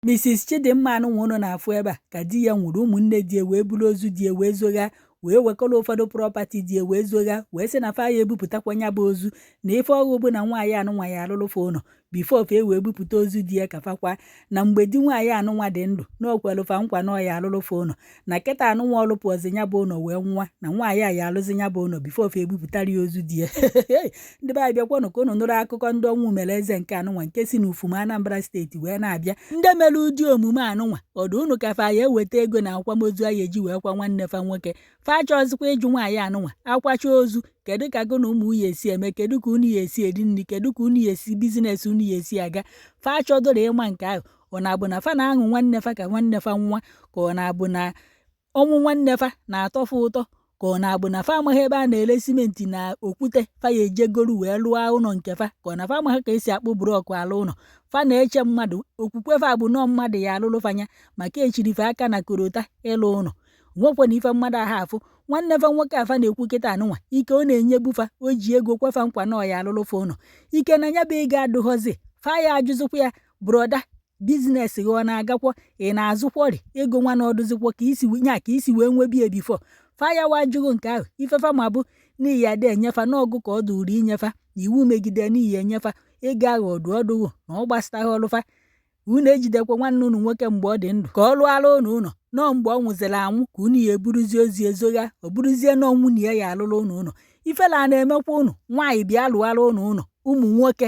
Mrs Chidimma anụnwa unu na-afụ ebe a ka di ya nwụrụ, ụmụnne di ya wee buru ozu di ya wee zogha, wee wekọrọ ụfọdụ property di ya wee zogha, wee sị na fa ya ebupụtakwa nya bụ ozu, na ife ọghụ bụ na nwaanyị anụnwa ya alụlụ fa ụlọ before fa e wee bupụta ozu di ya ka fa kwa. Na mgbe di nwaanyị anụnwa dị ndụ, na o kwelu fa nkwa na ọ ya alụlụ fa ụlọ, na kịta anụnwa ọ lụpụọzi nya bụ ụlọ wee nwa, na nwaanyị a ya alụzi nya bụ ụlọ before fa ebupụtara ya ozu di ya. Ndị be anyị, bịakwanụ ka unu nụrụ akụkọ ndị ọnwụ mere eze nke anụnwa nke si n'Ufuma, Anambra Steeti wee na-abịa. Ndị mere ụdị omume anụnwa, ọdụ unu ka fa ya eweta ego na akwamozu a ya eji wee kwa nwanne fa nwoke? Fa achọzikwa ịjụ nwaanyị anụnwa, akwacha ozu, kedu ka gụ na ụmụ ya esi eme? Kedu ka unu ya esi eri nri? Kedu ka unu ya esi business unu ya esi aga? Fa achọdoro ịma nke ahụ. Ọ na-abụ na fa na-aṅụ nwanne fa ka nwanne fa nwa, ka ọ na-abụ na ọnwụ nwanne fa na-atọ fa ụtọ, ka ọ na-abụ na fa amaghị ebe a na-ere simenti na okwute fa ya ejegoro wee lụọ ụlọ nke fa, ka ọ na fa amaghị ka esi akpụ block alụ ụlọ? Fa na-eche mmadụ, okwukwe fa bụ nọọ mmadụ ya alụlụ fanya, maka echiri fa aka na korota ịlụ ụlọ. Nwekwa na ife mmadụ ahụ afụ nwanne fa nwoke afa na-ekwu kịta anụnwa, ike ọ na-enyebu fa, o ji ego kwefa nkwa na ọ ya alụlụ fa ụlọ, ike na ya bụ ego adụghọzi, fa ya ajụzikwa ya, "Brother, business gị ọ na-agakwọ? Ị na-azụkwọrị ego nwa na ọdụzikwo ka isi nya ka isi wee nwebie before?" Fa ya wa ajụghị nke ahụ. Ifefa ma bụ n'ihi ada enyefa n'ọgụ ka ọ dụrụ inyefa na iwu megide n'ihi enyefa ego ahụ ọdụ ọdụghụ na ọ gbasataghị ọlụfa. Unu ejidekwa nwanne unu nwoke mgbe ọ dị ndụ ka ọ lụọla unu ụlọ, nọọ mgbe ọ nwụziri anwụ ka unu ya eburuzie ozu ezogha, ọ bụrụzie na nwunye ya ya alụrụ unu ụlọ. Ifela a na-emekwa unu. Nwaanyị bịa lụọla unu ụlọ, ụmụ nwoke,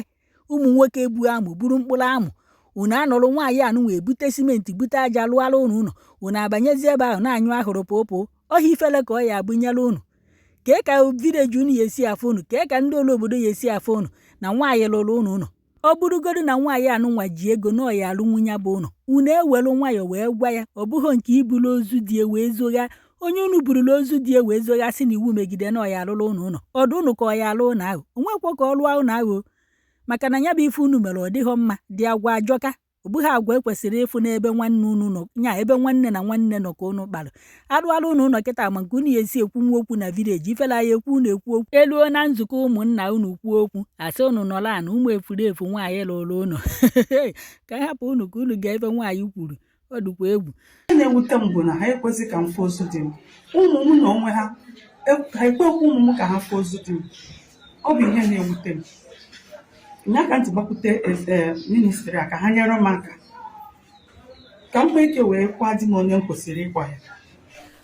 ụmụ nwoke ebu amụ buru mkpụrụ amụ. Unu anọrụ nwaanyị anụnwa ebute simenti, bute aja, lụọla unu ụlọ, unu abanyezi ebe ahụ na-anyụ ahụrụ pụpụ ọhịa. Ifele ka ọ ya abụnyere unu. Kee ka village unu ya esi afụ unu? Kee ka ndị olu obodo ya esi afụ unu na nwaanyị lụrụ unu ụlọ? Ọ bụrụgodu na nwaanyị anụnwa ji ego na ọ ya alụ nwunye bụ ụlọ, unu ewelu nwayọ wee gwa ya. Ọ bụghị nke iburu ozu di wee zogha. Onye unu burula ozu di wee zogha, sị na iwu megide na ọ ya alụrụ unu ụlọ, ọdụ unu ka ọ ya alụ ụlọ ahụ? Onwekwa ka ọ lụọ ụlọ ahụ, maka na ya bụ ife unu mere ọ dịghọ mma, dị agwa ajọka. Ọ bụghị agwa ekwesịrị ịfụ n'ebe nwanne unu nọ, nya ebe nwanne na nwanne nọ ka unu kparụ arụalụ unu ụlọ kịta. Ma nke unu ya esi ekwu nwa okwu na village, ifela ya ekwu, unu ekwu okwu eluo na nzukọ ụmụnna, unu kwuo okwu, asị unu nọrọ ana, ụmụ efuru efu nwaanyị lụrụ unu. Ka hapụ unu ka unu gaa ebe nwaanyị kwuru. Ọ dịkwa egwu. Ihe na-ewute m bụ na ha ekwesị ka m fụ ozu di m. Ụmụ m na onwe ha, ha ekwekwa ụmụ m ka ha fụ ozu di m. Ọ bụ ihe na-ewute m ya ka m ji gbakwute ministry a ka ha nyere m aka ka m nwee ike wee kwa di m onye m kwesịrị ịkwa ya.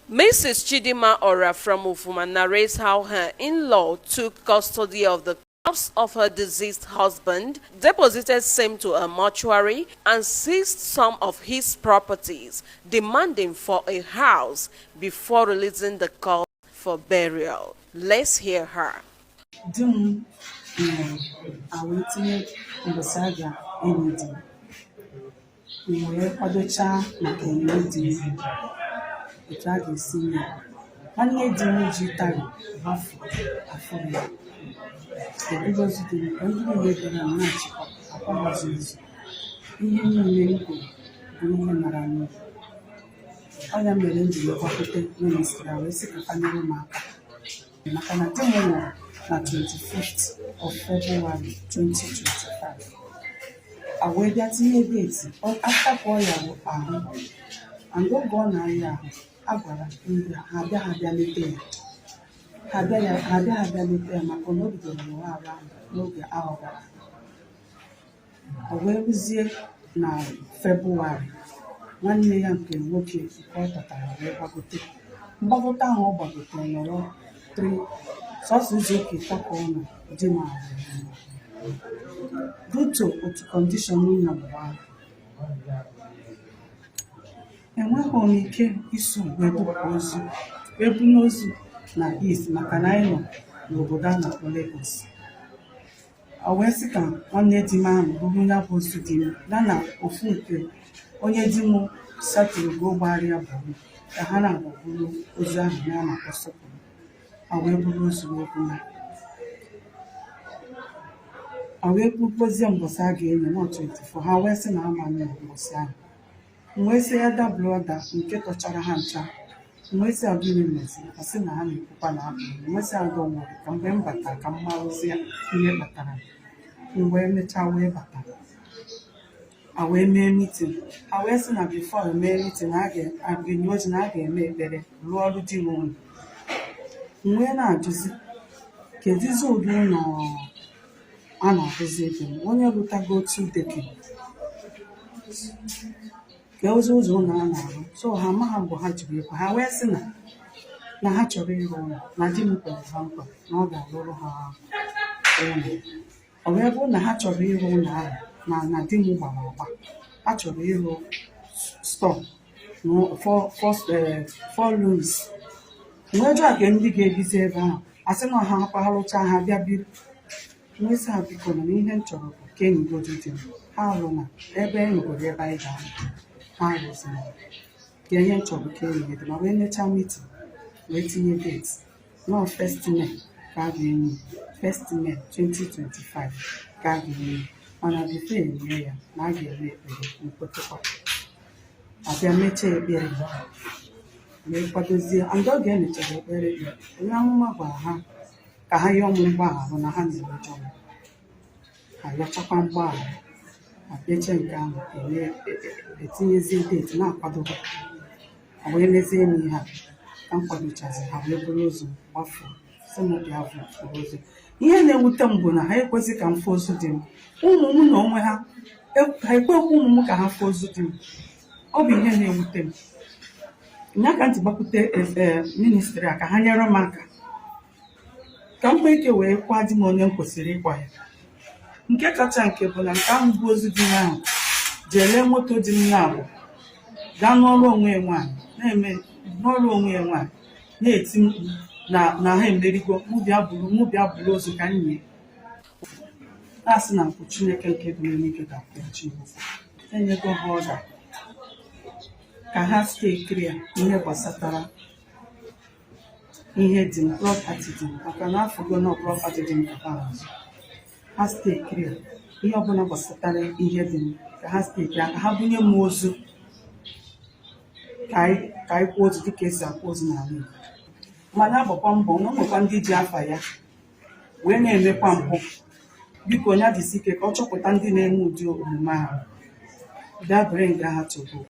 Mrs. Chidima Ora from Ufuma narrates how her in-law took custody of the corpse of her deceased husband, deposited same to a mortuary, and seized some of his properties, demanding for a house before releasing the corpse for burial. Let's hear her. Di m nwụrụ, a wee tinye mbọsị a ga-enyi di m. M wee kwadochaa maka onyinye di m, otu a ga-esi nye ya. Nwanne di m ji tari gbafu afụrụ ya, eburu ozu di m ka ndị niile bịara m na-achịkwa akwamozu ozu. Ihe niile m kwuru bụ ihe nara n'iyi. Ọ ya mere m ji wee gbakwute ministry a wee sị ka fa nyere m aka, maka na di m nwụrụ na 25th of February 2025. A wee bịa tinye date after ka ọ yara ahụ, and oge ọ na-aya ahụ, a gwara ndị ha bịa, ha bịa leta ya, ha bịa ya, ha bịa, ha bịa leta ya, maka na o bidoro n'ụwa arụ ahụ n'oge ahụ gara. O wee rụzie na Febụwarị, nwanne ya nke nwoke nke ọ tọtara wee gbagote. Mgbagote ahụ ọ gbagotere, nọrọ 3, sọsọ izu ụka 3 ka ọ nọ, di m ahụ due to otu condition nọ mgbe ahụ. Enweghị m ike iso wee bupụ ozu, wee bunye ozu na East, maka na anyị nọ n'obodo a na-akpọ Lagos. O wee sị ka nwanne di m ahụ buru ya bụ ozu di m ya na ofu nke onye di m satụrụ go gbara ya bụ ka ha na-abụ buru ozu ahụ ya na-akpọ Sọpụrụ. Ha wee buru ozu wee buna, ha wee kpukpozie mbọsị a ga-enye nọ 24. Ha wee sị na ama nne mbọsị ahụ. M wee sị elder brother nke tọchara ha ncha, m wee sị ya, "Gịnị mezi?" Ọ sị na ha na-ekwukwa na abụ. M wee sị ya, "Don't worry, ka mgbe m batara ka m marụzi ya ihe kpatara." M wee mechaa wee bata. A wee mee meeting, ha wee sị na before emee meeting, na a ga-enye ozi, na a ga-eme ekpere, rụọ ọrụ di m ụlọ. M wee na-ajụzi, kedizi ụdị ụlọ a na-arụzi ebe m onye rụtago 2 decades ka ozi ụzọ ụlọ a na-arụ? So ha amaghị mgbe ha jiri ekwe. Ha wee sị na ha chọrọ ịrụ ụlọ, na di m kwere ha nkwa na ọ ga-alụrụ ha ụlọ. Ọ wee bụrụ na ha chọrọ ịrụ ụlọ ahụ na di m gbara agba, ha chọrọ ịrụ store four rooms. Wee jụọ ka ndị ga-ebizi ebe ahụ. Asị na ha akwa rụchaa, ha bịa biri. Wee sị ha, biko, na ihe m chọrọ bụ ka enyigodo di m. Ha alụ na ebe enwegoro ebe anyị ga-anọ, ha arụzina ka ihe m chọrọ ka enyigodo ma wee mechaa meeting, wee tinye date nọọ 1st May ka a ga-enyi, 1st May 2025 ka a ga-enyi. Mana before enye ya, na a ga-eme ekpere. Nkwetụkwa abịa mechaa ekpere wee kwadozie. And oge emechara ekpere, onye amụma gwara ha ka ha yọọ m mgbaghara na ha na-emejọ m. Ha yọchakwa mgbaghara, ha kpechie nke ahụ, eme etinyezie date na-akwadoba. Ha wee mezie m ihe a ka m kwadochazi, ha wee buru ozu gbafuo, sị m bịa buru ozu. Ihe na-ewute m bụ na ha ekwesị ka m fụ ozu di m. Ụmụ m na onwe ha, ha ekwekwa ụmụ m ka ha fụ ozu di m. Ọ bụ ihe na-ewute m nya ka m ji gbakwute ministry a ka ha nyere m aka ka m nwee ike wee kwa di m onye m kwesịrị ịkwa ya. Nke kacha nke bụ na nke ahụ bụ ozu di m ahụ jee lee moto di m na-abụ, gaa n'ọrụ onwe ya nwaanyị na-eme, n'ọrụ onwe ya nwaanyị na-eti mkpu na ha emerigo, mụ bịa buru ozu ka m nye. Na-asị na nkwụ Chineke nke dị n'eluigwe ga-akwụghachi ya ụgwọ. Enyego ha ọda ka ha stay clear ihe gbasatara ihe dị m, property dị m, maka na afọgo na property dị m ka ha na-azụ. Ha stay clear ihe ọbụla gbasatara ihe dị m, ka ha stay clear, ka ha bunye m ozu ka anyị kwụọ ozu dịka esi akwụ ozu n'ala Igbo. Mana agbakwa mbọ na o nwekwa ndị ji afa ya wee na-emekwa mpụ. Biko, onye jisi ike ka ọ chọpụta ndị na-eme ụdị omume ahụ, bịa bring ha to book.